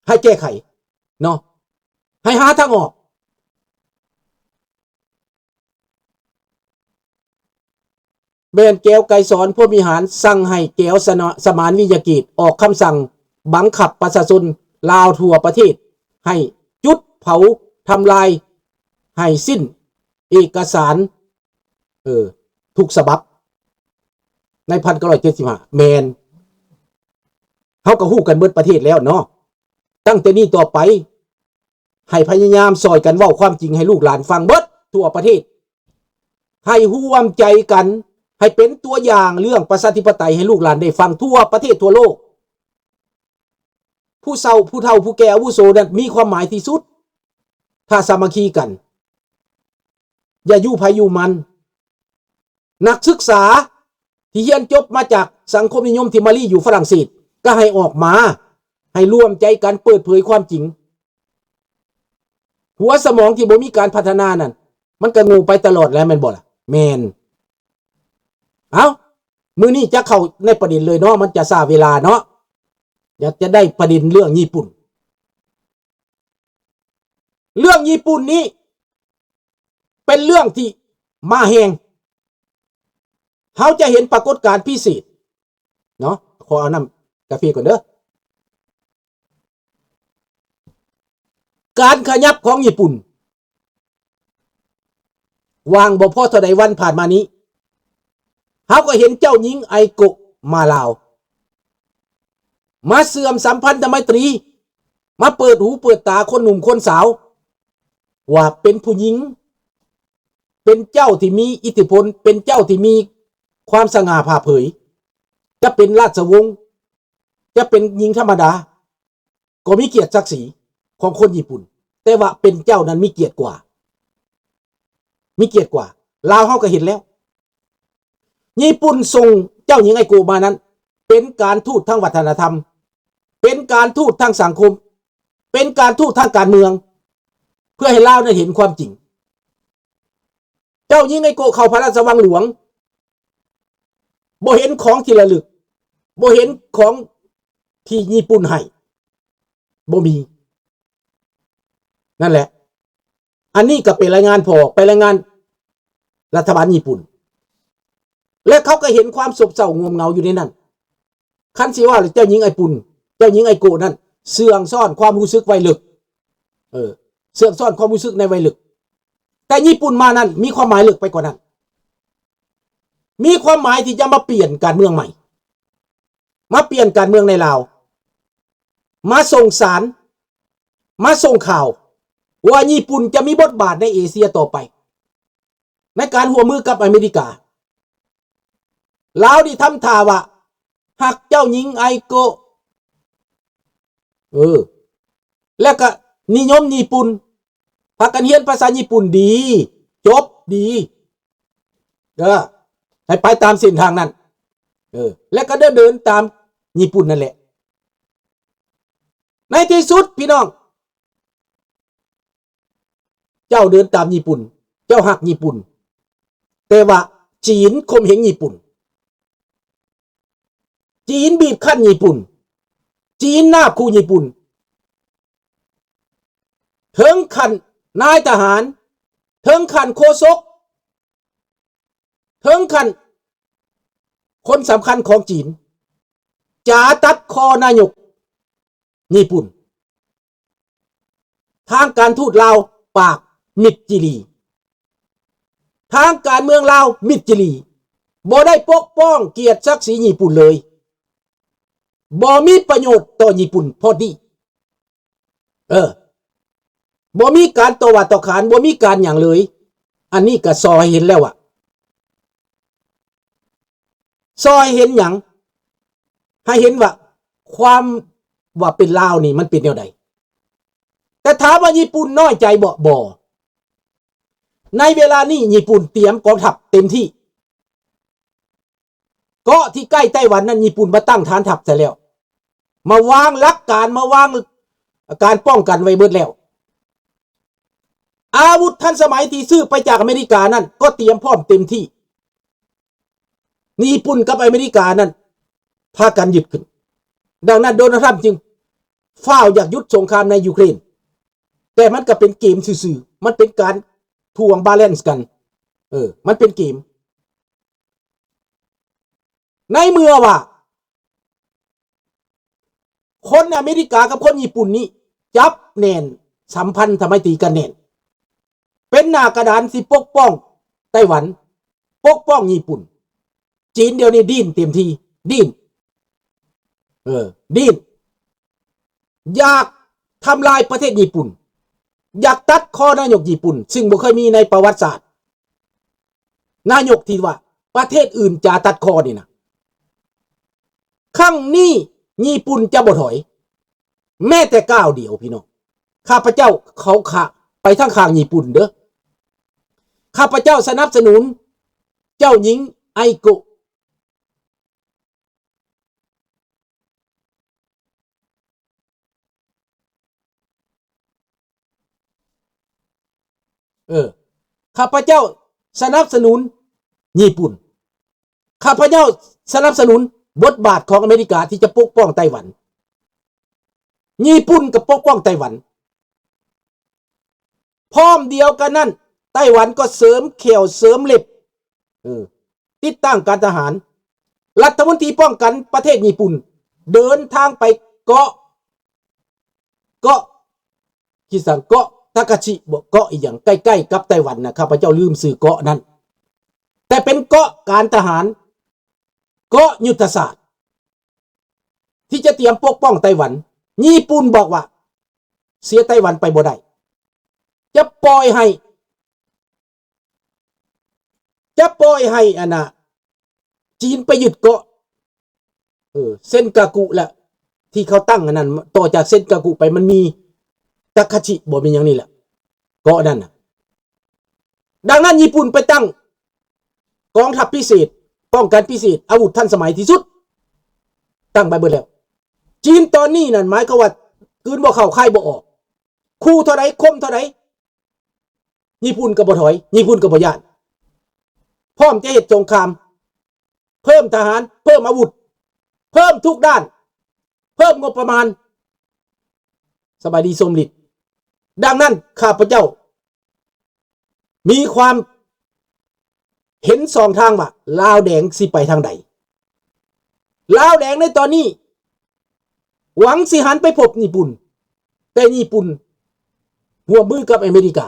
ໃຫ້ແກ້ໄຂເນາະ ໃຫ້ຫາທາງອອກ. ແມ່ນແກ້ວໄກສອນ ພົມວິຫານ ສັ່ງໃຫ້ແກ້ວສະນະ ສະໝານ ວິຍະເກດ ອອກຄຳສັ່ງບັງຄັບປະຊາຊົນລາວທົ່ວປະເທດ ໃຫ້ຈຸດເຜົາທຳລາຍໃຫ້ສິ້ນເອກະສານ ເອີ ທຸກສະບັບໃນພັນເກົ້າຮ້ອຍເຈັດສິບຫ້າ. ແມ່ນ ເຮົາກໍຮູ້ກັນເບິດປະເທດແລ້ວເນາະ. ຕັ້ງແຕ່ນີ້ຕໍ່ໄປ ໃຫ້ພະຍາຍາມຊ່ອຍກັນເວົ້າຄວາມຈິງໃຫ້ລູກຫຼານຟັງເບິດທົ່ວປະເທດ, ໃຫ້ຮ່ວມໃຈກັນ, ໃຫ້ເປັນຕົວຢ່າງເລື່ອງປະຊາທິປະໄຕໃຫ້ລູກຫຼານໄດ້ຟັງທົ່ວປະເທດທົ່ວໂລກ. ຜູ້ເຖົ້າ ຜູ້ເຖົ້າ ຜູ້ແກ່ອາວຸໂສນັ້ນມີຄວາມໝາຍທີ່ສຸດ. ຖ້າສາມັກຄີກັນ, ຢ່າຢູ່ໃຜຢູ່ມັນ. ນັກສຶກສາທີ່ຮຽນຈົບມາຈາກສັງຄົມນິຍົມທີ່ມາລີຢູ່ຝຣັ່ງເສດ ກໍໃຫ້ອອກມາ, ໃຫ້ລວມໃຈກັນເປີດເຜີຍຄວາມຈິງ. ຫົວສະໝອງທີ່ບໍ່ມີການພັດທະນານັ້ນ ມັນກໍໂງ່ໄປຕະຫຼອດແຫຼະ ແມ່ນບໍ່ລະ? ແມ່ນ. ເອົ້າ, ມື້ນີ້ຈະເຂົ້າໃນປະເດັນເລີຍເນາະ, ມັນຈະຊ້າເວລາເນາະ. ຢາກຈະໄດ້ປະເດັນເລື່ອງຍີ່ປຸ່ນ. ເລື່ອງຍີ່ປຸ່ນນີ້ເປັນເລື່ອງທີ່ມາແຮງ. ເຮົາຈະເຫັນປາກົດການພິເສດເນາະ. ຂໍເອົານ້ຳກາເຟກ່ອນເດີ. ການຂະຫຍັບຂອງຍີ່ປຸ່ນ ວ່າງບໍ່ພໍເທົ່າໃດວັນຜ່ານມານີ້, ເຮົາກໍເຫັນເຈົ້າຍິງໄອໂກະມາລາວ, ມາເຊື່ອມສຳພັນທຳໄມຕຣີ, ມາເປີດຫູເປີດຕາຄົນໜຸ່ມຄົນສາວ ວ່າເປັນຜູ້ຍິງ, ເປັນເຈົ້າທີ່ມີອິດທິພົນ, ເປັນເຈົ້າທີ່ມີຄວາມສະຫງ່າຜ່າເຜີຍ, ຈະເປັນລາຊະວົງ, ຈະເປັນຍິງທຳມະດາ ກໍມີກຽດສັກສີຂອງຄົນຍີ່ປຸ່ນ, ແຕ່ວ່າເປັນເຈົ້ານັ້ນມີກຽດກວ່າ, ມີກຽດກວ່າ. ລາວເຮົາກໍເຫັນແລ້ວ, ຍີ່ປຸ່ນສົ່ງເຈົ້າຍິງໄອໂກະມານັ້ນ ເປັນການທູດທາງວັດທະນະທຳ, ເປັນການທູດທາງສັງຄົມ, ເປັນການທູດທາງການເມືອງ, ເພື່ອໃຫ້ລາວນັ້ນເຫັນຄວາມຈິງ. ເຈົ້າຍິງໄອໂກະເຂົ້າພະລາຊະວັງຫຼວງ ບໍ່ເຫັນຂອງທີ່ລະລຶກ, ບໍ່ເຫັນຂອງທີ່ຍີ່ປຸ່ນໃຫ້, ບໍ່ມີ. ນັ້ນແຫຼະ, ອັນນີ້ກໍໄປລາຍງານພໍ່, ໄປລາຍງານລັດຖະບານຍີ່ປຸ່ນ, ແລະ ເຂົາກໍເຫັນຄວາມໂສບເສົ້າງວມເຫງົາຢູ່ໃນນັ້ນ. ຄັນຊິເວົ້າແລ້ວ ເຈົ້າຍິງໄອປຸ່ນ, ເຈົ້າຍິງໄອໂກະນັ້ນ ເຊື່ອງຊ້ອນຄວາມຮູ້ສຶກໄວ້ເລິກ, ເອີ ເຊື່ອງຊ້ອນຄວາມຮູ້ສຶກໃນໄວ້ເລິກ. ແຕ່ຍີ່ປຸ່ນມານັ້ນ ມີຄວາມໝາຍເລິກໄປກວ່ານັ້ນ, ມີຄວາມໝາຍທີ່ຈະມາປ່ຽນການເມືອງໃໝ່, ມາປ່ຽນການເມືອງໃນລາວ, ມາສົ່ງສານ, ມາສົ່ງຂ່າວວ່າຍີ່ປຸ່ນຈະມີບົດບາດໃນເອເຊຍຕໍ່ໄປ ໃນການຮ່ວມມືກັບອາເມລິກາ. ລາວນີ້ທຳທ່າວ່າຮັກເຈົ້າຍິງໄອໂກະ, ເອີ ແລ້ວກະນິຍົມຍີ່ປຸ່ນ, ພາກັນຮຽນພາສາຍີ່ປຸ່ນດີ, ຈົບດີ, ເອີ ໃຫ້ໄປຕາມເສັ້ນທາງນັ້ນ, ເອີ ແລ້ວກະເດີນ ເດີນຕາມຍີ່ປຸ່ນນັ້ນແຫຼະ. ໃນທີ່ສຸດ ພີ່ນ້ອງ, ເຈົ້າເດີນຕາມຍີ່ປຸ່ນ, ເຈົ້າຮັກຍີ່ປຸ່ນ, ແຕ່ວ່າຈີນຂົ່ມເຫງຍີ່ປຸ່ນ, ຈີນບີບຄັ້ນຍີ່ປຸ່ນ, ຈີນນາບຂູ່ຍີ່ປຸ່ນ, ເຖິງຂັ້ນນາຍທະຫານ, ເຖິງຂັ້ນໂຄສົກ, ເຖິງຂັ້ນຄົນສຳຄັນຂອງຈີນ ຈາຕັດຄໍນາຍົກຍີ່ປຸ່ນ. ທາງການທູດລາວປາກມິດຈີ່ຫຼີ່, ທາງການເມືອງລາວມິດຈີ່ຫຼີ່, ບໍ່ໄດ້ປົກປ້ອງກຽດສັກສີຍີ່ປຸ່ນເລີຍ, ບໍ່ມີປະໂຫຍດຕໍ່ຍີ່ປຸ່ນພໍດີ. ເອີ ບໍ່ມີການຕໍ່ວ່າຕໍ່ຂານ, ບໍ່ມີການຫຍັງເລີຍ. ອັນນີ້ກໍສໍໃຫ້ເຫັນແລ້ວວ່າ ສໍໃຫ້ເຫັນຫຍັງ? ໃຫ້ເຫັນວ່າຄວາມວ່າເປັນລາວນີ້ມັນເປັນແນວໃດ. ແຕ່ຖາມວ່າຍີ່ປຸ່ນນ້ອຍໃຈບໍ່? ບໍ່. ໃນເວລານີ້ຍີ່ປຸ່ນຕຽມກອງທັບເຕັມທີ່. ເກາະທີ່ໃກ້ໄຕ້ຫວັນນັ້ນ ຍີ່ປຸ່ນມາຕັ້ງຖານທັບໃສ່ແລ້ວ, ມາວາງຫຼັກການ, ມາວາງການປ້ອງກັນໄວ້ເບິດແລ້ວ. ອາວຸດທັນສະໄໝທີ່ຊື້ໄປຈາກອາເມລິການັ້ນ ກໍຕຽມພ້ອມເຕັມທີ່. ຍີ່ປຸ່ນກັບອາເມລິການັ້ນພາກັນຍຶດຂຶ້ນ. ດັ່ງນັ້ນ ໂດນັລ ທຣຳ ຈຶ່ງ ຟ້າວຢາກຢຸດສົງຄາມໃນຢູເຄຣນ, ແຕ່ມັນກໍເປັນເກມຊື່ໆ, ມັນເປັນການຖ່ວງບາແລນກັນ. ເອີ ມັນເປັນເກມ. ໃນເມື່ອວ່າຄົນອາເມລິກາກັບຄົນຍີ່ປຸ່ນນີ້ຈັບແໜ້ນ, ສຳພັນທຳໄມຕີກັນແໜ້ນ, ເປັນໜ້າກະດານທີ່ປົກປ້ອງໄຕ້ຫວັນ, ປົກປ້ອງຍີ່ປຸ່ນ. ຈີນດຽວນີ້ດີ້ນເຕັມທີ່, ດີ້ນ, ເອີ, ດີ້ນ, ຢາກທຳລາຍປະເທດຍີ່ປຸ່ນ, ຢາກຕັດຄໍນາຍົກຍີ່ປຸ່ນ, ຊຶ່ງບໍ່ເຄີຍມີໃນປະຫວັດສາດ. ນາຍົກທີ່ວ່າປະເທດອື່ນຈະຕັດຄໍນີ້ນະ, ຄັ້ງນີ້ຍີ່ປຸ່ນຈະບໍ່ຖອຍແມ້ແຕ່ກ້າວດຽວ, ພີ່ນ້ອງ. ຂ້າພະເຈົ້າເຂົ້າຂ້າງ ໄປທາງຂ້າງຍີ່ປຸ່ນເດີ້. ຂ້າພະເຈົ້າສະໜັບສະໜູນເຈົ້າຍິງໄອໂກະ. ເອີ, ຂ້າພະເຈົ້າສະໜັບສະໜູນຍີ່ປຸ່ນ. ຂ້າພະເຈົ້າສະໜັບສະໜູນບົດບາດຂອງອາເມລິກາທີ່ຈະປົກປ້ອງໄຕ້ຫວັນ. ຍີ່ປຸ່ນກໍປົກປ້ອງໄຕ້ຫວັນ. ພ້ອມດຽວກັນນັ້ນ, ໄຕ້ຫວັນກໍເສີມແຂ້ວເສີມເລັບ, ເອີ, ຕິດຕັ້ງການທະຫານ. ລັດຖະມົນຕີປ້ອງກັນປະເທດຍີ່ປຸ່ນເດີນທາງໄປເກາະ, ເກາະ ຄິດສັງ, ເກາະທາກາຊິບໍ, ເກາະອີ່ຫຍັງ ໃກ້ໆກັບໄຕ້ຫວັນນະ, ຂ້າພະເຈົ້າລືມຊື່ເກາະນັ້ນ, ແຕ່ເປັນເກາະການທະຫານ, ເກາະຍຸດທະສາດ ທີ່ຈະຕຽມປົກປ້ອງໄຕ້ຫວັນ. ຍີ່ປຸ່ນບອກວ່າເສຍໄຕ້ຫວັນໄປບໍ່ໄດ້, ຈະປ່ອຍໃຫ້ ຈະປ່ອຍໃຫ້ອັນນ່າ ຈີນໄປຍຶດເກາະ, ເອີ, ເຊັນກາກຸ ແລະ ທີ່ເຂົາຕັ້ງອັນນັ້ນ, ຕໍ່ຈາກເຊັນກາກຸໄປມັນມີ ທາກາຊິບໍ ແມ່ນຫຍັງນີ້ແຫຼະ ເກາະນັ້ນນະ. ດັ່ງນັ້ນຍີ່ປຸ່ນໄປຕັ້ງກອງທັບພິເສດ, ປ້ອງກັນພິເສດ, ອາວຸດທັນສະໄໝທີ່ສຸດ, ຕັ້ງໄປເບິດແລ້ວ. ຈີນຕອນນີ້ນັ້ນ ໝາຍຄວາມວ່າກືນບໍ່ເຂົ້າຄາຍບໍ່ອອກ, ຂູ່ເທົ່າໃດ ຂົ່ມເທົ່າໃດ ຍີ່ປຸ່ນກໍບໍ່ຖອຍ, ຍີ່ປຸ່ນກໍບໍ່ຢ້ານ, ພ້ອມຈະເຮັດສົງຄາມ, ເພີ່ມທະຫານ, ເພີ່ມອາວຸດ, ເພີ່ມທຸກດ້ານ, ເພີ່ມງົບປະມານ. ສະບາຍດີ ສົມລິດ. ດັ່ງນັ້ນ ຂ້າພະເຈົ້າມີຄວາມເຫັນສອງທາງວ່າ ລາວແດງຊິໄປທາງໃດ. ລາວແດງໃນຕອນນີ້ຫວັງຊິຫັນໄປພົບຍີ່ປຸ່ນ, ແຕ່ຍີ່ປຸ່ນຮ່ວມມືກັບອາເມລິກາ.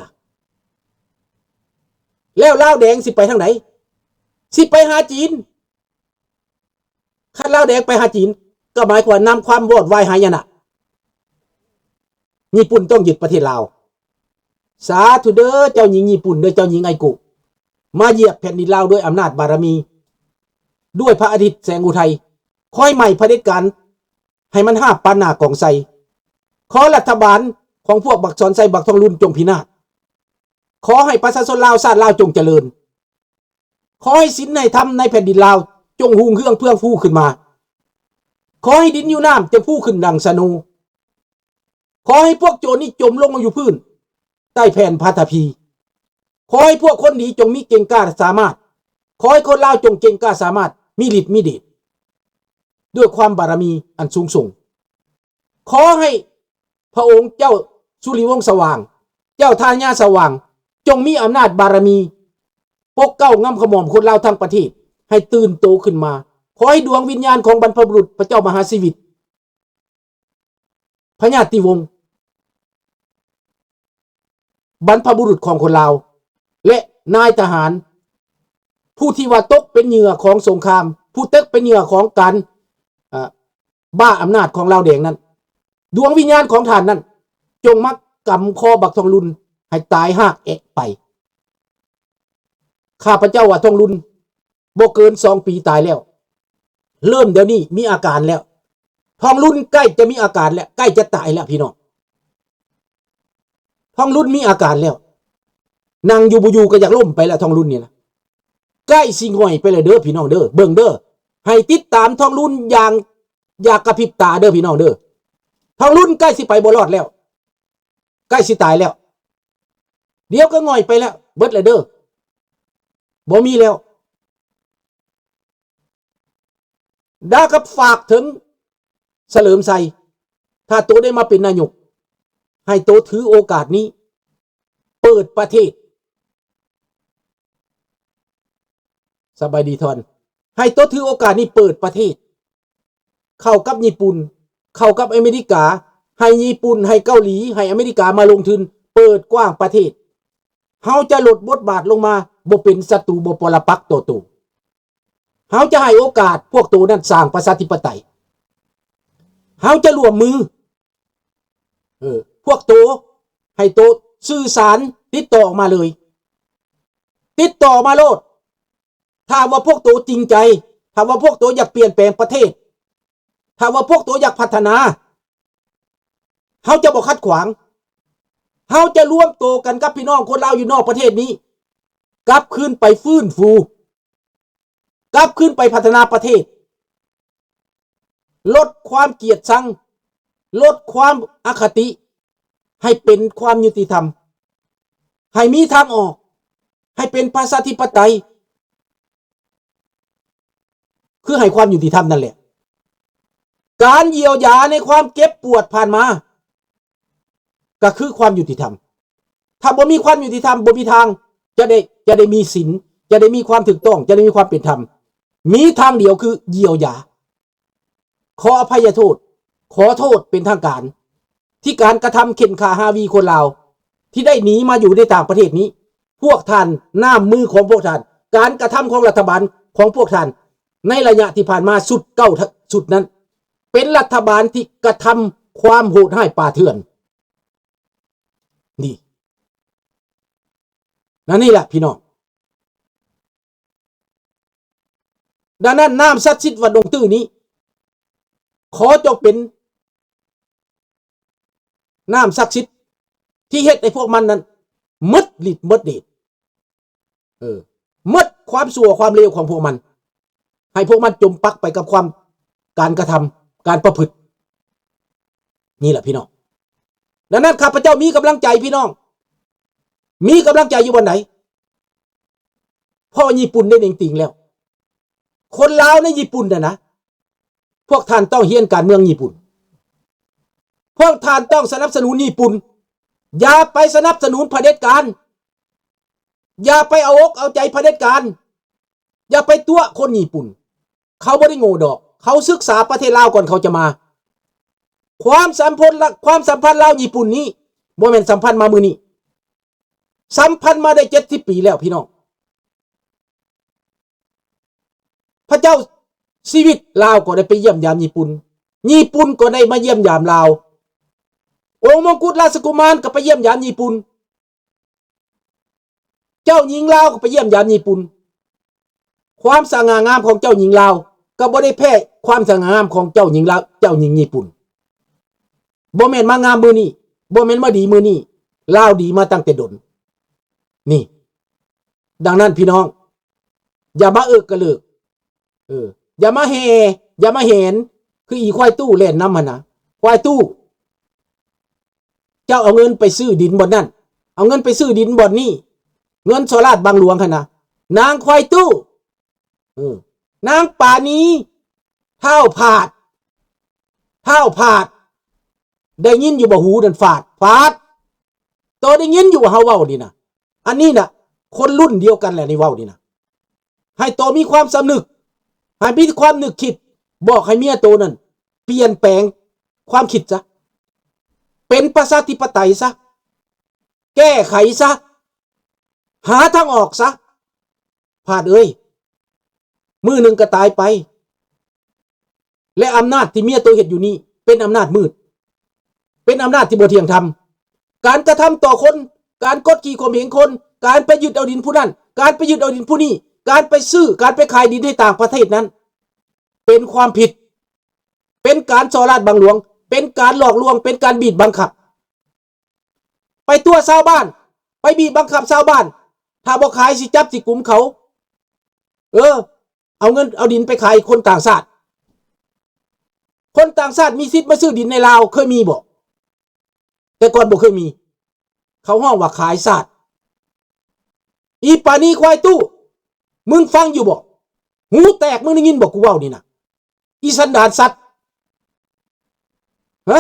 ແລ້ວລາວແດງຊິໄປທາງໃດ? ຊິໄປຫາຈີນ. ຄັນລາວແດງໄປຫາຈີນ ກໍໝາຍຄວາມນຳຄວາມວອດວາຍຫາຍະນະ. ຍີ່ປຸ່ນຕ້ອງຍຶດປະເທດລາວ. ສາທຸເດີ້ ເຈົ້າຍິງຍີ່ປຸ່ນເດີ້, ເຈົ້າຍິງໄອໂກະ, ມາຢຽບແຜ່ນດິນລາວດ້ວຍອຳນາດບາລະມີ, ດ້ວຍພະອາທິດແສງອຸໄທ. ຂໍໃຫ້ໄໝ້ຜະເດັດການໃຫ້ມັນຮາບປານໜ້າກອງໄຊ. ຂໍລັດຖະບານຂອງພວກບັກສອນໄຊ ບັກທອງລຸນ ຈົ່ງພິນາດ. ຂໍໃຫ້ປະຊາຊົນລາວ ຊາດລາວ ຈົ່ງຈະເລີນ. ຂໍໃຫ້ສິນໃຫ້ທຳໃນແຜ່ນດິນລາວ ຈົ່ງຮຸ່ງເຮືອງເຟືອງຟູຂຶ້ນມາ. ຂໍໃຫ້ດິນຢູ່ນ້ຳ ຈົ່ງຟູຂຶ້ນດັ່ງສະໂນ. ຂໍໃຫ້ພວກໂຈນນີ້ຈົມລົງຢູ່ພື້ນໃຕ້ແຜ່ນປະຖະພີ. ຂໍໃຫ້ພວກຄົນດີຈົ່ງມີເກັ່ງກ້າສາມາດ. ຂໍໃຫ້ຄົນລາວຈົ່ງເກັ່ງກ້າສາມາດ, ມີລິດມີເດດ ດ້ວຍຄວາມບາລະມີອັນສູງສົ່ງ. ຂໍໃຫ້ພະອົງເຈົ້າສຸລິວົງສະຫວ່າງ, ເຈົ້າທ່າຍາດສະຫວ່າງ, ຈົ່ງມີອຳນາດບາລະມີ ປົກເກົ້າງຳຂະໝໍ້າຄົນລາວທັງປະເທດ ໃຫ້ຕື່ນໂຕຂຶ້ນມາ. ຂໍໃຫ້ດວງວິນຍານຂອງບັນພະບຸລຸດພະເຈົ້າມະຫາຊີວິດ, ພະຍາຕິວົງ, ບັນພະບຸລຸດຂອງຄົນລາວ ແລະ ນາຍທະຫານ ຜູ້ທີ່ວ່າຕົກເປັນເຫຍື່ອຂອງສົງຄາມ, ຜູ້ຕົກເປັນເຫຍື່ອຂອງການ, ເອີ, ບ້າອຳນາດຂອງລາວແດງນັ້ນ, ດວງວິນຍານຂອງທ່ານນັ້ນ ຈົ່ງມາກຳຄໍບັກທອງລຸນໃຫ້ຕາຍຮາກແອະໄປ. ຂ້າພະເຈົ້າວ່າທອງລຸນບໍ່ເກີນສອງປີຕາຍແລ້ວ. ເລີ່ມດຽວນີ້ມີອາການແລ້ວ. ທອງລຸນໃກ້ຈະມີອາການແລ້ວ, ໃກ້ຈະຕາຍແລ້ວພີ່ນ້ອງ. ທອງລຸນມີອາການແລ້ວ. ນັ່ງຢູ່ບໍ່ຢູ່ກໍຢາກລົ້ມໄປແລ້ວ ທອງລຸນນີ້ນະ. ໃກ້ຊິຫງອຍໄປແລ້ວເດີ້ພີ່ນ້ອງເດີ້. ເບິ່ງເດີ້. ໃຫ້ຕິດຕາມທອງລຸນຢ່າງ ຢ່າກະພິບຕາເດີ້ພີ່ນ້ອງເດີ້. ທອງລຸນໃກ້ຊິໄປບໍ່ລອດແລ້ວ. ໃກ້ຊິຕາຍແລ້ວ. ດຽວກໍຫງອຍໄປແລ້ວ. ເບິດແລ້ວເດີ້. ບໍ່ມີແລ້ວ. ດາກັບຝາກເຖິງສະເຫຼີມໄຊ, ຖ້າໂຕໄດ້ມາເປັນນາຍົກ ໃຫ້ໂຕຖືໂອກາດນີ້ເປີດປະເທດ ສະບາຍດີທ່ອນ ໃຫ້ໂຕຖືໂອກາດນີ້ເປີດປະເທດ ເຂົ້າກັບຍີ່ປຸ່ນ ເຂົ້າກັບອາເມລິກາ ໃຫ້ຍີ່ປຸ່ນ ໃຫ້ເກົາຫຼີ ໃຫ້ອາເມລິກາມາລົງທຶນ ເປີດກວ້າງປະເທດ. ເຮົາຈະຫຼຸດບົດບາດລົງມາ ບໍ່ເປັນສັດຕູ ບໍ່ປໍລະປັກຕໍ່ໂຕ. ເຮົາຈະໃຫ້ໂອກາດພວກໂຕນັ້ນສ້າງປະຊາທິປະໄຕ. ເຮົາຈະຮ່ວມມື ເອີ ພວກໂຕ ໃຫ້ໂຕສື່ສານ ຕິດຕໍ່ອອກມາເລີຍ ຕິດຕໍ່ມາໂລດ. ຖ້າວ່າພວກໂຕຈິງໃຈ ຖ້າວ່າພວກໂຕຢາກປ່ຽນແປງປະເທດ ຖ້າວ່າພວກໂຕຢາກພັດທະນາ ເຮົາຈະບໍ່ຂັດຂວາງ. ເຮົາຈະລວມໂຕກັນກັບພີ່ນ້ອງຄົນລາວຢູ່ນອກປະເທດນີ້ ກັບຄືນໄປຟື້ນຟູ ກັບຄືນໄປພັດທະນາປະເທດ ລົດຄວາມກຽດຊັງ ລົດຄວາມອະຄະຕິ ໃຫ້ເປັນຄວາມຍຸຕິທຳ ໃຫ້ມີທາງອອກ ໃຫ້ເປັນປະຊາທິປະໄຕ ຄືໃຫ້ຄວາມຍຸຕິທຳນັ້ນແຫຼະ. ການຢຽວຢາໃນຄວາມເຈັບປວດຜ່ານມາ ກໍຄືຄວາມຍຸຕິທຳ. ຖ້າບໍ່ມີຄວາມຍຸຕິທຳ ບໍ່ມີທາງຈະໄດ້ ຈະໄດ້ມີສິນ ຈະໄດ້ມີຄວາມຖືກຕ້ອງ ຈະໄດ້ມີຄວາມເປັນທຳ. ມີທາງດຽວຄືຢຽວຢາ ຂໍອະໄພຍະໂທດ ຂໍໂທດເປັນທາງການ ທີ່ການກະທຳເຂັ່ນຂ້າຮາວີຄົນລາວ ທີ່ໄດ້ໜີມາຢູ່ໃນຕ່າງປະເທດນີ້. ພວກທ່ານ ນ້ຳມືຂອງພວກທ່ານ ການກະທຳຂອງລັດຖະບານຂອງພວກທ່ານ ໃນໄລຍະທີ່ຜ່ານມາຊຸດເກົ່າ ຊຸດນັ້ນ ເປັນລັດຖະບານທີ່ກະທຳຄວາມໂຫດຮ້າຍປ່າເຖື່ອນ. ນີ້ ນັ້ນນີ້ແຫຼະພີ່ນ້ອງ. ດັ່ງນັ້ນ ນ້ຳສັກສິດວັດດົງຕື້ນີ້ ຂໍຈົ່ງເປັນນ້ຳສັກສິດ ທີ່ເຮັດໃຫ້ພວກມັນນັ້ນໝົດລິດໝົດເດດ ເອີ ໝົດຄວາມຊົ່ວຄວາມເລວຂອງພວກມັນ ໃຫ້ພວກມັນຈົມປັກໄປກັບຄວາມ ການກະທຳ ການປະພຶດ. ນີ້ແຫຼະພີ່ນ້ອງ. ດັ່ງນັ້ນ ຂ້າພະເຈົ້າມີກຳລັງໃຈພີ່ນ້ອງ ມີກຳລັງໃຈຢູ່ບ່ອນໃດ? ເພາະຍີ່ປຸ່ນໄດ້ເໜັງຕີງແລ້ວ. ຄົນລາວໃນຍີ່ປຸ່ນນັ້ນນະ ພວກທ່ານຕ້ອງຮຽນການເມືອງຍີ່ປຸ່ນ. ພວກທ່ານຕ້ອງສະໜັບສະໜູນຍີ່ປຸ່ນ. ຢ່າໄປສະໜັບສະໜູນຜະເດັດການ. ຢ່າໄປເອົາອົກເອົາໃຈຜະເດັດການ. ຢ່າໄປຕົວະຄົນຍີ່ປຸ່ນ. ເຂົາບໍ່ໄດ້ໂງ່ດອກ. ເຂົາສຶກສາປະເທດລາວກ່ອນເຂົາຈະມາ. ຄວາມສຳພັນລະ ຄວາມສຳພັນລາວຍີ່ປຸ່ນນີ້ ບໍ່ແມ່ນສຳພັນມາມື້ນີ້. ສຳພັນມາໄດ້ເຈັດສິບປີແລ້ວພີ່ນ້ອງ. ພະເຈົ້າຊີວິດລາວກໍໄດ້ໄປຢ້ຽມຢາມຍີ່ປຸ່ນ. ຍີ່ປຸ່ນກໍໄດ້ມາຢ້ຽມຢາມລາວ. ອົງມົງກຸດລາຊະກຸມານກໍໄປຢ້ຽມຢາມຍີ່ປຸ່ນ. ເຈົ້າຍິງລາວກໍໄປຢ້ຽມຢາມຍີ່ປຸ່ນ. ຄວາມສະຫງ່າງາມຂອງເຈົ້າຍິງລາວ ກໍບໍ່ໄດ້ແພ້ຄວາມສະຫງ່າງາມຂອງເຈົ້າຍິງລາວ ເຈົ້າຍິງຍີ່ປຸ່ນ. ບໍ່ແມ່ນມາງາມມື້ນີ້, ບໍ່ແມ່ນມາດີມື້ນີ້, ລາວດີມາຕັ້ງແຕ່ດົນ. ນີ້, ດັ່ງນັ້ນພີ່ນ້ອງ, ຢ່າມາເອິກກະເລີກ, ເອີ, ຢ່າມາແຫ່, ຢ່າມາແຫນ, ຄືອີຄວາຍຕູ້ແລ່ນນຳຫັ້ນນະ. ຄວາຍຕູ້, ເຈົ້າເອົາເງິນໄປຊື້ດິນບ່ອນນັ້ນ, ເອົາເງິນໄປຊື້ດິນບ່ອນນີ້, ເງິນສໍ້ລາດບັງຫຼວງຫັ້ນນະ, ນາງຄວາຍຕູ້. ເອີ, ນາງປານີ ທ້າວຜາດ, ທ້າວຜາດ, ໄດ້ຍິນຢູ່ບໍ່? ຫູນັ້ນຝາດ, ຝາດ. ໂຕໄດ້ຍິນຢູ່ບໍ່ເຮົາເວົ້ານີ້ນະ? ອັນນີ້ນະ ຄົນລຸ້ນດຽວກັນແຫຼະ ນີ້ເວົ້ານີ້ນະ. ໃຫ້ໂຕມີຄວາມສຳນຶກ, ໃຫ້ມີຄວາມນຶກຄິດ, ບອກໃຫ້ເມຍໂຕນັ້ນປ່ຽນແປງຄວາມຄິດຊະ, ເປັນປະຊາທິປະໄຕຊະ, ແກ້ໄຂຊະ, ຫາທາງອອກຊະ. ຜາດເອີຍ, ມື້ໜຶ່ງກໍຕາຍໄປ ແລະ ອຳນາດທີ່ເມຍໂຕເຮັດຢູ່ນີ້ ເປັນອຳນາດມືດ, ເປັນອຳນາດທີ່ບໍ່ທ່ຽງທຳ. ການກະທຳຕໍ່ຄົນ, ການກົດຂີ່ຂົ່ມເຫງຄົນ, ການໄປຍຶດເອົາດິນຜູ້ນັ້ນ, ການໄປຍຶດເອົາດິນຜູ້ນີ້, ການໄປຊື້, ການໄປຂາຍດິນໃຫ້ຕ່າງປະເທດນັ້ນ ເປັນຄວາມຜິດ, ເປັນການສໍ້ລາດບັງຫຼວງ, ເປັນການຫຼອກລວງ, ເປັນການບີບບັງຄັບ. ໄປຕົວະຊາວບ້ານ, ໄປບີບບັງຄັບຊາວບ້ານ, ຖ້າບໍ່ຂາຍຊິຈັບຊິກຸມເຂົາ. ເອີ, ເອົາເງິນເອົາດິນໄປຂາຍຄົນຕ່າງຊາດ. ຄົນຕ່າງຊາດມີສິດມາຊື້ດິນໃນລາວ, ເຄີຍມີບໍ່? ແຕ່ກ່ອນບໍ່ເຄີຍມີ. ເຂົາຮ້ອງວ່າຂາຍຊາດ. ອີປານີຄວາຍຕູ້, ມຶງຟັງຢູ່ບໍ່? ຫູແຕກ, ມຶງໄດ້ຍິນບໍ່ ກູເວົ້ານີ້ນະ? ອີສັນດານສັດ. ຮະ?